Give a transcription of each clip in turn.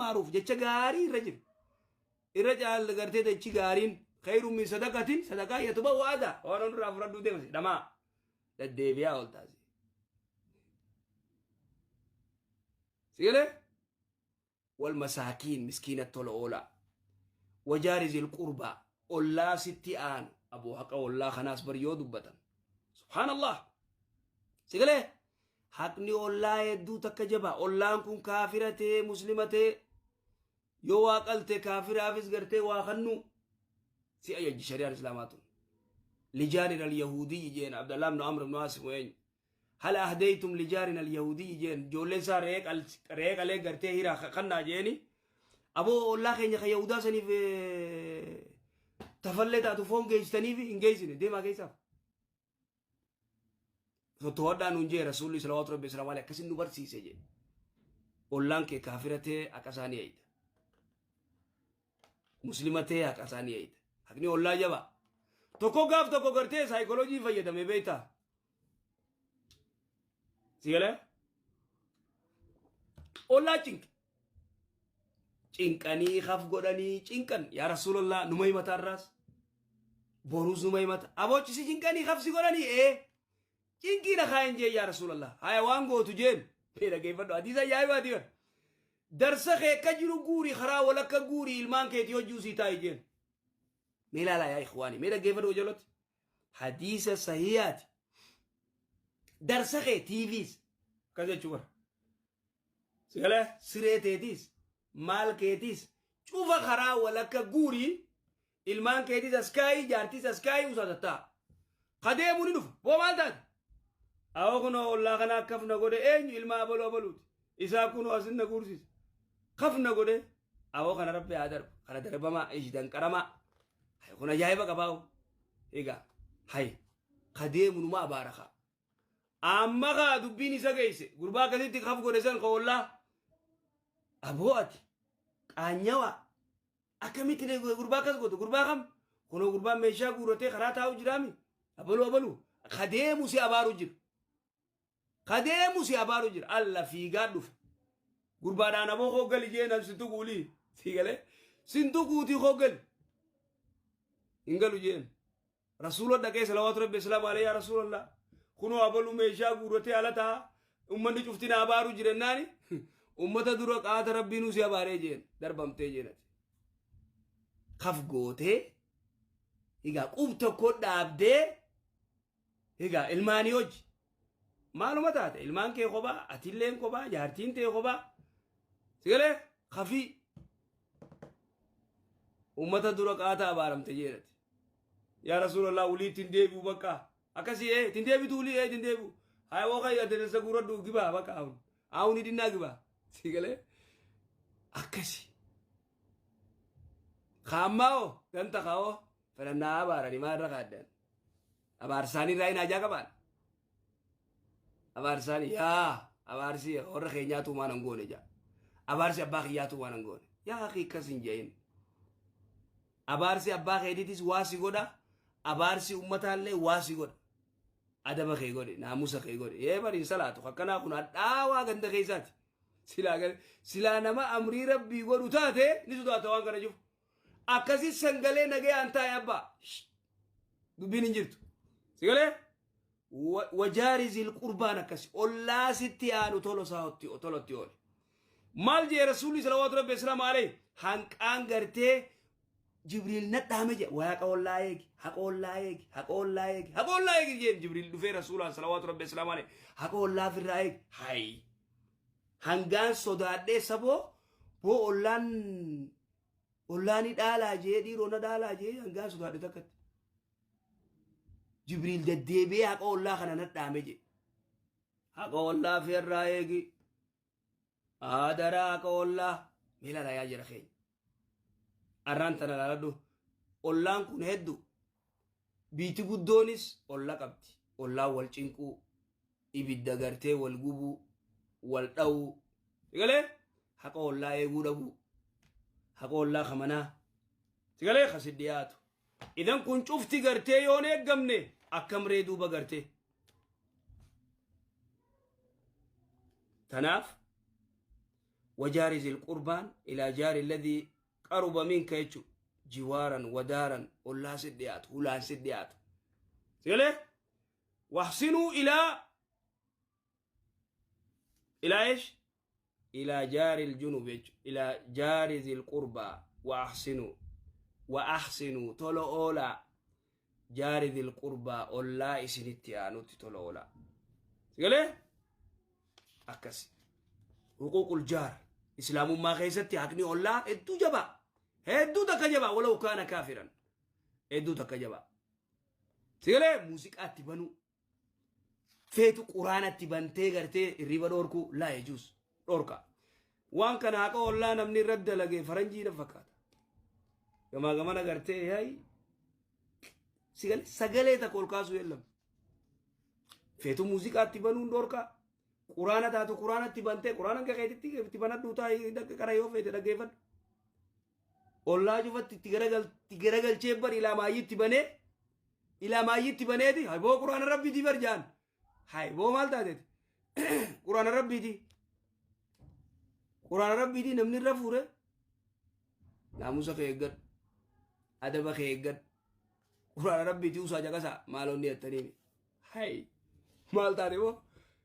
Maaruuf jecha gaarii irra jira. Irra caal gartee jechi gaariin khayruun min sadaqatin sadaqaa yatuba waada waan irraa fudhadhuu deemasi dhamaa deddeebi'aa ol taasi. Sigalee wal masaakiin miskiina tola oolaa wajaari zil qurbaa ollaa sitti aanu aboo haqa ollaa kanaas bar yoo dubbatan subhaanallah. Sigalee haqni ollaa hedduu takka jabaa. Ollaan kun kaafira ta'ee muslima ta'ee yoo waa qalte kaafiraafis gartee waa kannuu si ajajji shari'aan islaamaa tun. Lijaarina alyahuudiyyi jeen Abdallah ibn Amr ibn Aas eenyu hal ahdaytum lijaarina alyahuudiyyi jeen ijoolleen isaa re'ee qalee gartee hiraa kannaa jeeni aboo ollaa keenya kan yahudaa saniif tafallee taatu foon geessitaniif hin geessine deemaa keessaaf. To'adhaa nuun jee rasuulli salawaatu rabbi salaamu alayhi akkasin nu barsiise jee. Ollaan kee kaafira ta'e haqa isaanii eeyda. Muslima ta'e haqa isaanii eeyda. Haqni ollaa jabaa. Tokko gaaf tokko gartee saayikoloojii fayyadame beektaa. Si galee? Ollaa cinqe. Cinqanii kaf godhanii cinqan yaa rasuulallah numa himata irraas. Boruus numa himata. Abochi si cinqanii kaf si godhanii ee. Cinqii na kaayan jee yaa rasuulallah. Haya waan gootu jeen. Mee dhaggeeffadhu hadiisa ajaa'ibaati kan. Darsa kee akka jiru guuri karaa walakka guuri ilmaan keetii hojjuu sii taa'i jeen. Mee ilaalaa yaa ikhwaani mee dhaggeeffadhu ijoolloti. Hadiisa sahiyaati. Darsa kee TVs akkas jechuu bara. Sigalee siree teetiis maal keetiis cufa karaa walakka guuri ilmaan keetiis as kaayii jaartiis as kaayii usaa tattaa. Kadeemuu ni dhufa. Boo maal taate? Awoo kunoo ollaa kana akkaf na godhe eenyu ilma abaluu abaluuti. Isaa kunoo asin na guursise. Kaf na godhe awoo kana rabbi haa darbu. Kana darbamaa ishi danqaramaa. Hay kun ajaa'iba qabaa'u. Egaa hay kadeemu numa abaara kaa. Amma kaa dubbiin isa geesse gurbaa akkasitti kaf godhe san ka ollaa. Aboo ati qaanyawaa akkamitti gurbaa akkas goote gurbaa kam kunoo gurbaan meeshaa guurratee karaa taa'u jiraami abaluu abaluu kadeemu si abaaru jira. Kadeemu si abaaru jira. Alla fiigaa dhufe. Gurbaadhaan aboo koo gali jeenan si tuquulii. Si galee sin tuquutii koo gali. Hin galu jeen. Rasuula dhaqee salawaatu rabbi islaamu alayhi yaa rasuulallah. Kunoo abaluu meeshaa guurratee ala ta'a. Ummanni cufti na abaaru jirennaani. Ummata dura qaata rabbiinuu si abaaree jeen darbamtee jeenati. Kaf gootee egaa qub tokko dhaabdee Egaa ilmaanii hojii. Maaluma taate ilmaan kee kophaa, atilleen kophaa, jaartiin tee kophaa. Sigalee kafii. Uummata dura qaata abaaramte jeedhati. Yaa Rasuulallah ulii ittiin deebi'u bakka. Akkasii ee ittiin deebitu ulii ee ittiin deebi'u. Haa woo kan adeemsa guuradhu gibaa bakka haun. Haun hidhinnaa gibaa. Sigalee akkasi. Kaammaa hoo ganta kaa'oo fedhannaa abaaranii maa irra kaaddan. Abaarsaanii irraa hin haajaa qabaan. Abaarsaanii yaa abaarsi warra keenyaatu waan hin goone jaa. Abaarsi abbaa kiyyaatu waan hin goone. Yaa akii akkas hin jedhin. Abaarsi abbaa keetiitis waa si godha. Abaarsi ummataallee waa si godha. Adaba kee godhi, naamusa kee godhi. Ee bari hin salaatu. Akkanaa kun hadhaawaa ganda keessaati. Silaa silaa nama amrii rabbii godhu taate ni sodaata waan kana jiru. Akkasi sangalee nagayaan taa'e abbaa. Dubbiin hin jirtu. Sigalee wajaari zil qurbaan akkasi ollaa sitti aanu tolo saa'otti tolotti oole. Maal jee rasuulli salawaatu rabbi islaamu alayhi hanqaan gartee Jibriil na dhaame jedhe waa haqa ollaa eegi haqa ollaa eegi haqa ollaa eegi haqa ollaa eegi jeen Jibriil dhufee rasuulaan salawaatu rabbi islaamu alayhi haqa ollaa firraa eegi hayi hangaan sodaadhee saboo boo ollaan Ollaani dhaalaa jee dhiiroo na dhaalaa jee hangaa sodaadhe takkatti. Jibriil deddeebi'ee haqa ollaa kana na dhaame jee. Haqa ollaa fi irraa eegi. Aadaraa haqa ollaa. Mee ilaalaa yaa jara keenya. Arraan tana ilaaladhu. Ollaan kun hedduu. Biiti guddoonis olla qabdi. Ollaan wal cinquu, ibidda gartee wal gubuu, wal dha'uu. Sigalee haqa ollaa eeguu dhabuu. Haqa ollaa kamanaa. Sigalee kasi dhiyaatu. Idan kun cufti gartee yoon eeggamne akkam ree duuba gartee. Tanaaf Wajaari zil qurbaan ilaa jaari alladhii qaruba minka jechuudha. Jiwaaran wadaaran ollaa si dhiyaatu hulaan si dhiyaatu. Sigalee wahsinuu ilaa eesh ilaa jaari ljunub jechuudha. Ilaa jaari zil qurbaa wa ahsinuu wa ahsinuu tola oolaa jaari zil qurbaa ollaa isinitti aanutti tola oolaa. Sigalee akkasi. Huquuqul jaar islaamummaa keessatti haqni ollaa hedduu jabaa. Hedduu takka jabaa walaw kaana kaafiran. Hedduu takka jabaa. Sigalee muuziqaatti banuu. Feetu quraanatti bantee gartee hirriba dhoorkuu laa yajuus dhoorka. Waan kana haqa ollaa namni irra dalage faranjii na fakkaata. Gamaa gamana gartee yaayi sigalee sagalee takka ol kaasuu yellamu. Feetu muuziqaatti banuun dhoorkaa. Quraana taatu quraanatti bantee quraana akka keetitti itti banadhuu taa'ii qara yoo feete dhaggeeffadhu. Ollaa cufatti itti garagalchee bar ilaa maayyitti banee ilaa maayyitti baneeti hayboo quraana rabbiitii bar jaan. Hayboo maal taateeti? Quraana rabbiitii. Quraana rabbiitii namni irra fuure naamusa kee eeggadhu. Adaba kee eeggadhu. Quraana rabbiitii usaa caqasaa maalonni jettaniini. Hay maal taate moo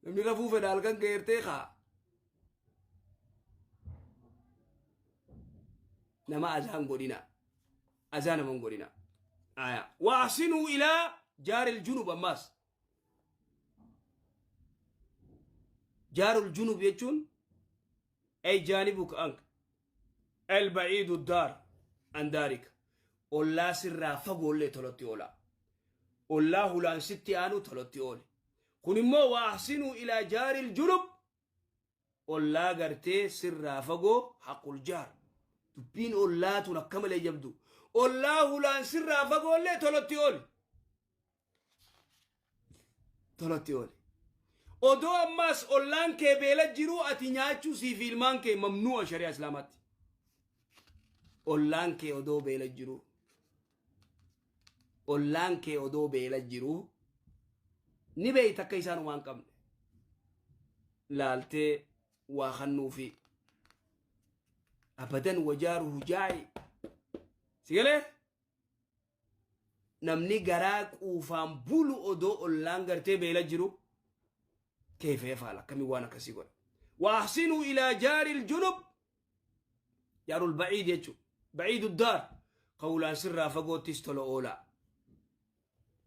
namni rafuu fedha halkan geertee kaa. Nama azaan godhina. Azaa nama hin godhina. Aya. Waasinuu ilaa jaaril junub ammaas. Jaarul junub jechuun ay jaanibuka ank al ba'iidu daar an daarika. Ollaa sirraa fagoollee tolotti oolaa. Ollaa hulaan sitti aanu tolotti ooli. Kun immoo waahsinuu ilaa jaaril junub ollaa gartee sirraa fagoo haqul jaar. Dubbiin ollaa tun akka malee jabdu. Ollaa hulaan sirraa fagoollee tolotti ooli. Tolotti ooli. Odoo ammaas ollaan kee beela jiruu ati nyaachuu sii fi ilmaan kee mamnu'a shari'aa islaamaatti. Ollaan kee odoo beela jiruu. Ollaan kee odoo beela jiruu ni beeyta akka isaan waan qabne. Laaltee waa kannuufi. Abadan wajaaruhu jaa'i. Si galee? Namni garaa quufaan bulu odoo ollaan gartee beela jiru keefa yafaala akkamii waan akkasii godha. Waahsinuu ilaa jaaril junub jaarul ba'iid jechuudha. Ba'iidu daar qawlaan sirraa fagoottis tola oolaa.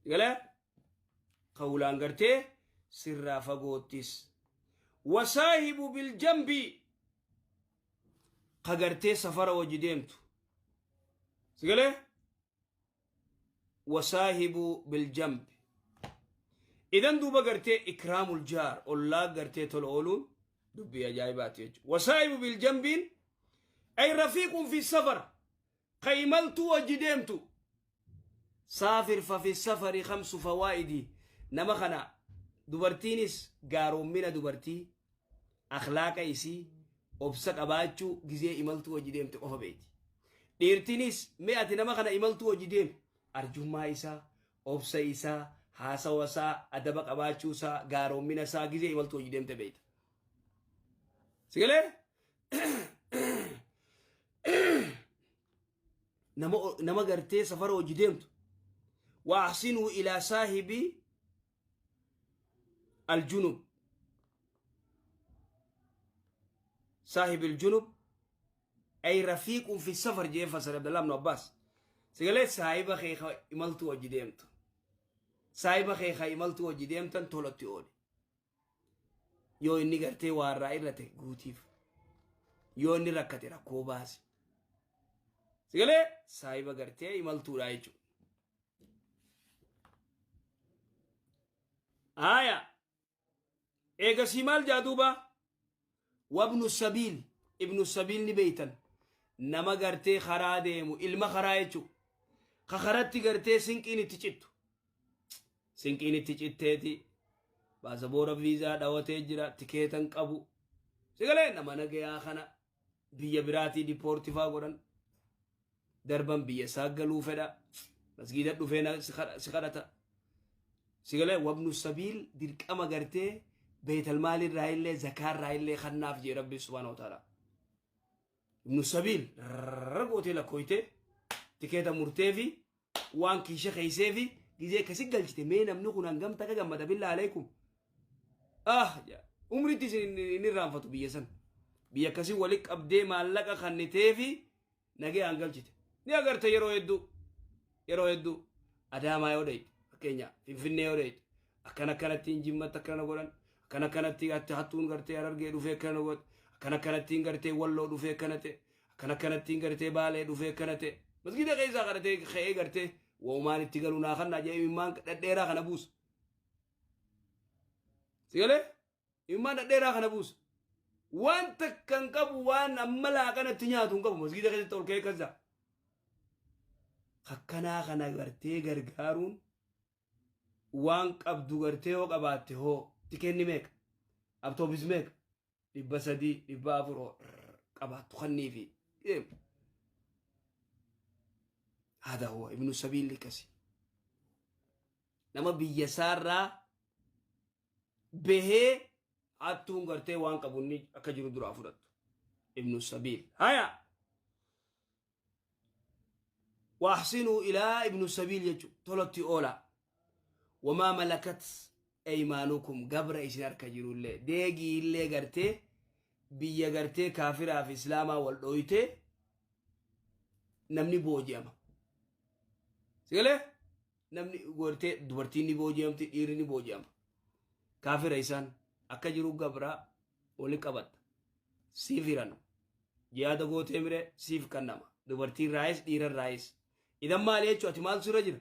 Galee qawlaan gartee sirraa fagoottis. Wasaahibu biljambii ka gartee safara wajji deemtu. Sigalee? Wasaahibu biljambi. Idan duuba gartee ikraamul jaar ollaa gartee tola ooluun dubbii ajaa'ibaati jechuudha. Wasaahibu biljambiin ay rafiiqun fi safar ka imaltuu wajji deemtu. Saafir fa fi safari khamsu fawaa'idi nama kana dubartiinis gaaroommina dubartii akhlaaqa isii obsa qabaachuu gizee imaltuu wajji deemte qofa beeti. Dhiirtinis mee ati nama kana imaltuu wajji deemi arjummaa isaa obsa isaa haasawa isaa adaba qabaachuu isaa gaaroommina isaa gizee imaltuu wajji deemte beeyta. Sigalee nama gartee safara wajji deemtu wa ahsinuu ilaa saahibii aljunub saahibi aljunub ay rafiiqun fi safar jee fasare Abdallah ibn Abbas. Sigalee saahiba kee ka imaltuu wajji deemtu saahiba kee ka imaltuu wajji deemtan tolatti ooli. Yoo inni gartee waarraa irrate guutiif. Yoo inni rakkate rakkoo baasi. Sigalee saahiba gartee imaltuudha jechuudha. Aya eegasii maal jaa duuba wabnu sabiil ibnu sabiil ni beeytan nama gartee karaa deemu ilma karaa jechuudha. Ka karatti gartee sinqiin itti cittu. Sinqiin itti citteeti baasaboora viizaa dhawatee jira tikeetan qabu. Sigalee nama nagayaa kana biyya biraatii dipoortifaa godhan darban biyya isaa galuu fedha masgiida dhufee si kadhata. Sigalee wabnu sabiil dirqama gartee beetal maalirraa illee zakaarraa illee kannaaf jee rabbi subhaanahu wa ta'ala. Ibnu sabiil rrrr gootee lakkooytee tikeeta murtee fi waan kiisha keeysee fi gizee akkasi galchite, mee namni kun hangam takka gammada? Billaa aleekum. Ah, umritti isin hin irraanfatu biyya san. Biyya akkasii wali qabdee maallaqa kannitee fi nagayaan galchite. Ni agarte yeroo hedduu. Yeroo hedduu Adaamaa yoo dhayxe, fakkeenya Finfinnee yoo dhayxe, akkana akkanattiin Jimmatti akkana godhan, akkana akkanatti hattuun gartee Harargee dhufee akkana godhe, akkana akkanattiin gartee Walloo dhufee akkana ta'e, akkana akkanattiin gartee Baalee dhufee akkana ta'e. Masgiida keessaa kadhatee ka'ee gartee wa'umaan itti galu naa kannaa jedhee imimmaan dhadheeraa kana buusa. Si galee? Imimmaan dhadheeraa kana buusa. Waan takka hin qabu, waan amma laaqanatti nyaatu hin qabu, masgiida keessatti ol ka'ee akkas. Akkanaa kana gartee gargaaruun waan qabdu gartee yoo qabaatte hoo, tikeenni meeqa? Abtoobis meeqa? 300, 400 hoo qabaattu kanniifi deemu. هذا هو ابن السبيل kasi. Nama biyya isaarraa bahee hattuun gartee waan qabu inni akka jiru duraa fudhattu. ابن السبيل. هيا وأحسنوا إلى ابن السبيل يجو tolatti oola. وما ملكت أيمانكم, gabra isin harka jirullee, deegii illee gartee biyya gartee kaafiraa fi islaamaa wal dhooytee namni booji'ama. Sigalee, namni gartee dubartiin ni booji'amti, dhiirri ni booji'ama. Kaafira isaan akka jiru gabraa wali qabatta. Siif hiran. Jihaada gootee mire, siif kannama. Dubartiin raayis, dhiiran raayis. Idan maali jechuu, ati maaltu sirra jira?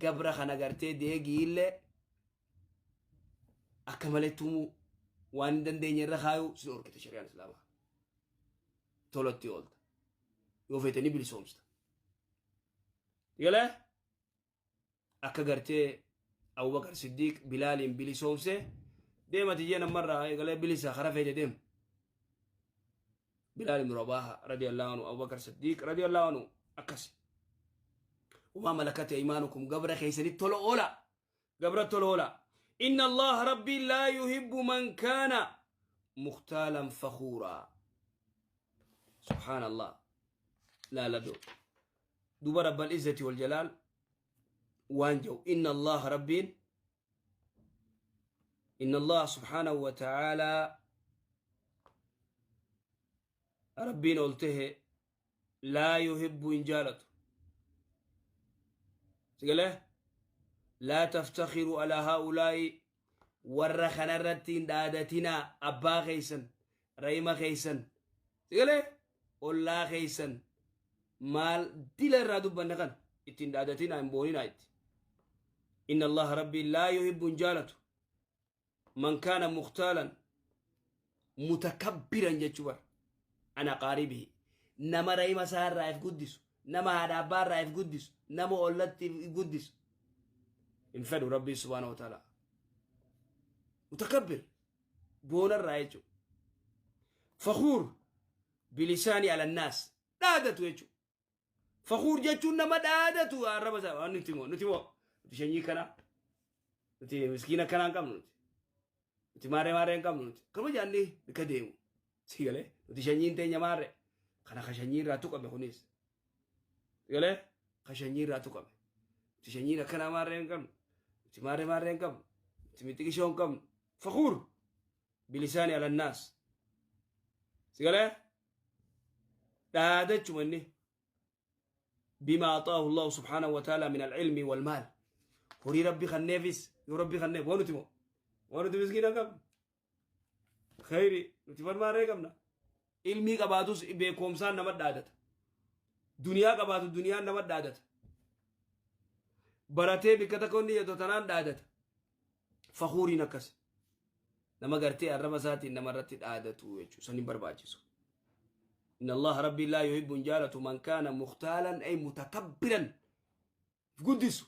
Gabra kana gartee deegii illee akka malee tumuu waan hin dandeenye irra kaayuu sin horkite shari'aan islaamaa. Tolatti oolta. Yoo feete ni bilisoomsta. Galee, akka gartee Abubakar Siddiq Bilaaliin bilisoomse, deemati jee namarraa eegalee bilisa kara feete deemu. Bilaal ibn Rabaaha رضي الله عنه, Abubakar Siddiq رضي الله عنه akkas. وما ملكت أيمانكم, gabra keeysanitti tola oola. Gabra tola oola. إن الله ربي لا يحب من كان مختالا فخورا. سبحان الله. لا لا دو. دوبا رب العزة والجلال waan jau إن الله ربين, إن الله سبحانه وتعالى, ربين قلته, لا يحب hin jaalatu. Sigalee, لا تفتخروا على هؤلاء, warra kanarratti hin dhaadatinaa. Abbaa keeysan, rayima keeysan, sigalee, ollaa keeysan, maal dila irraa dubbanne kana ittiin dhaadatinaa, hin booninaa itti. إن الله ربي لا يحب hin jaalatu من كان مختالا متكبرا jechuu bar عن أقاربه, nama rayima isaa irraa if guddisu, nama haadha abbaa irraa if guddisu, nama ollatti if guddisu hin fedhu rabbii سبحانه وتعالى. متكبر boonarraa jechuudha. فخور بلسانه على الناس, dhaadatu jechuudha. فخور jechuun nama dhaadatu arraba isaa. Nuti moo nuti shanyii kana, nuti miskiina kanaa hin qabnu, nuti maarree maarree hin qabnu, nuti kama jaannee bika deemu si galee, nuti shanyiin teenya maarree kana ka shanyii irraa tuqame, kunis si galee ka shanyii irraa tuqame. Nuti shanyiin akkanaa maarree hin qabnu, nuti maarree maarree hin qabnu, nuti mixiqishoo hin qabnu. فخور بلسانه على الناس, si galee, dhaadachuma inni بما أعطاه الله سبحانه وتعالى من العلم والمال, horii rabbi kanneefis yoo rabbi kanneef, waa nuti moo waa nuti miskiina qabna, khayri nuti barmaarree qabna. Ilmii qabaatus beekumsaan nama dhaadata, duniyaa qabaatu duniyaan nama dhaadata, baratee bikka takka inni jedhu tanaan dhaadata. Fakuuriin akkas nama gartee arraba isaatiin nama irratti dhaadatu jechuudha, san hin barbaachisu. إن الله ربي لا يحب hin jaalatu من كان مختالا أي متكبرا guddisu,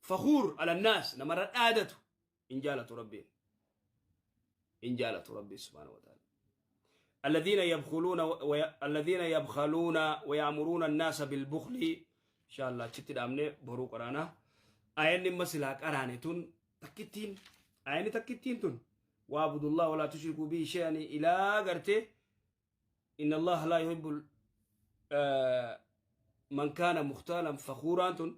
فخور على الناس, namarra dhaadatu hin jaalatu rabbiin, hin jaalatu rabbi سبحانه وتعالى. الذين يبخلون ويأمرون الناس بالبخل. إن شاء الله achitti dhaabne boruu qaraana. Ayanni masilaa qaraane tun takkittiin, ayanni takkittiin tun واعبدوا الله ولا تشركوا به شيئا ilaa gartee. Inna Allaha laa yuhibbul man kaana mukhtaalan fakhuuraan tun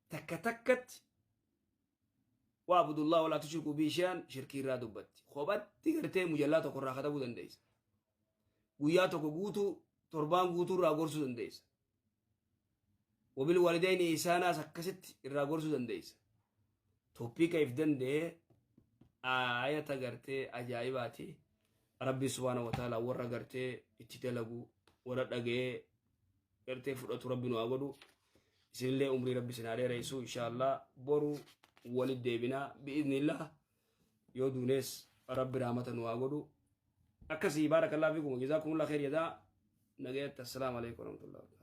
takka takkatti wa'budullah walaa tushrikuu bihi shay'an shirkii irraa dubbatti. Kophatti gartee mujallaa tokko irraa katabuu dandeessa. Guyyaa tokko guutuu, torbaan guutuu irraa gorsuu dandeessa. Wabil walidayni ihsaanaas akkasitti irraa gorsuu dandeessa. Topic if danda'ee aayata gartee ajaa'ibaati. Rabbi subhaanahu wa ta'ala warra gartee itti dalagu, warra dhaga'ee gartee fudhatu Rabbi nu haa godhu. Isinillee umrii Rabbi isin haa dheeressu. Inshaallah boru walit deebinaa bi'iznillah, yoo duunees Rabbi rahmata nu haa godhu. Akkasii, baarakallahu fiikum, jazaakumullah khair, jadaa nagayatti. Assalaamu alaikum warahmatullahi wabarakatuh.